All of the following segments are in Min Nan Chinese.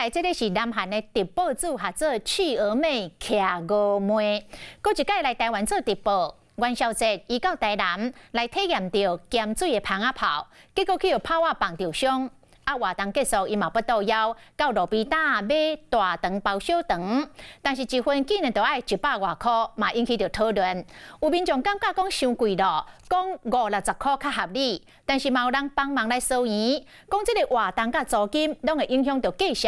來這个是南韓的直播主，號做企鵝妹企鵝妹，閣一擺來台灣做直播。元宵節，伊到台南來體驗著鹹水的蜂仔炮，結果去予炮仔放著傷。啊，活動結束，伊嘛腹肚枵，到路邊擔買大腸包小腸，但是一份竟然都愛一百外箍，嘛引起著討論。有民眾感覺講傷貴囉，講五六十箍較合理，但是嘛有人幫忙來疏言，講這个活動佮租金攏會影響著價數。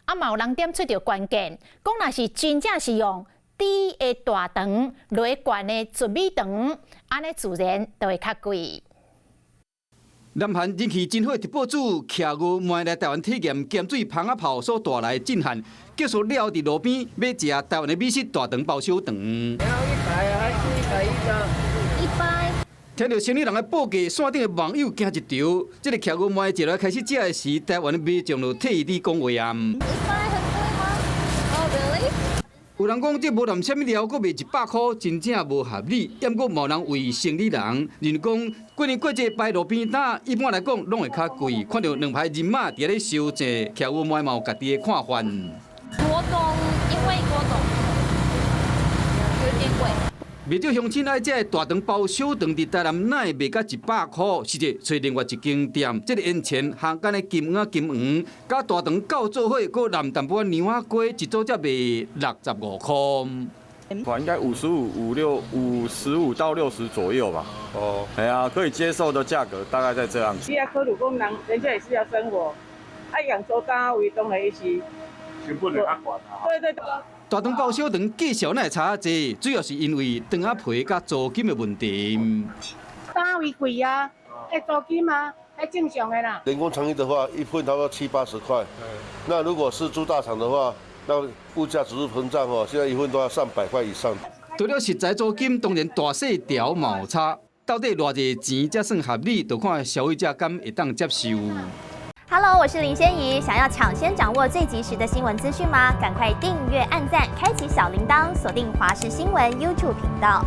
啊，嘛有人點出著關鍵，講若是真正是用豬的大腸來灌的糯米腸，按呢自然就會較貴。南韓人氣真火直播主企鵝妹來台灣體驗鹹水蜂仔炮所帶來的震撼，結束了後佇路邊買食台灣的美食大腸包小腸。要100還是110？100。聽著生理人的報價，線頂的網友驚一趒。這个企鵝妹一來開始食的時，台灣的民眾就替伊講話啊。 100很貴嗎？Oh really？有人講這無含啥物料，閣賣100箍，真正無合理。毋過嘛有人為生理人，認為講過年過節擺路邊擔，一般來講攏會較貴。看著兩排人馬佇咧收錢，企鵝妹嘛有家己的看法。國東，因為國東有點貴。袂少鄉親愛食的大腸包小腸，佇台南哪會賣甲100箍？實際揣另外一間店，這个煙前行間的金蚵仔金黃，佮大腸到做伙，閣淋淡薄仔娘仔雞，一組才賣65箍。應該55、56、55到60左右吧。哦，係啊，可以接受的價格大概在這樣子。你要考慮講人，人家也是要生活，啊，養租單位當然是成本會較懸啊。對對對。大腸包小腸價數哪會差遮濟？主要是因為腸仔皮佮租金的問題。單位貴啊，彼租金啊，彼正常的啦。人工腸衣的話，一份差不多七八十塊。那如果是豬大腸的話，那物價指數膨脹哦，現在一份都要上百塊以上。除了食材租金，當然大細條嘛有差。到底偌濟錢才算合理？就看消費者敢會當接受。 Hello，我是林仙怡，想要搶先掌握最及時的新聞資訊嗎？趕快訂閱、按讚、開啟小鈴鐺，鎖定華視新聞 YouTube 頻道。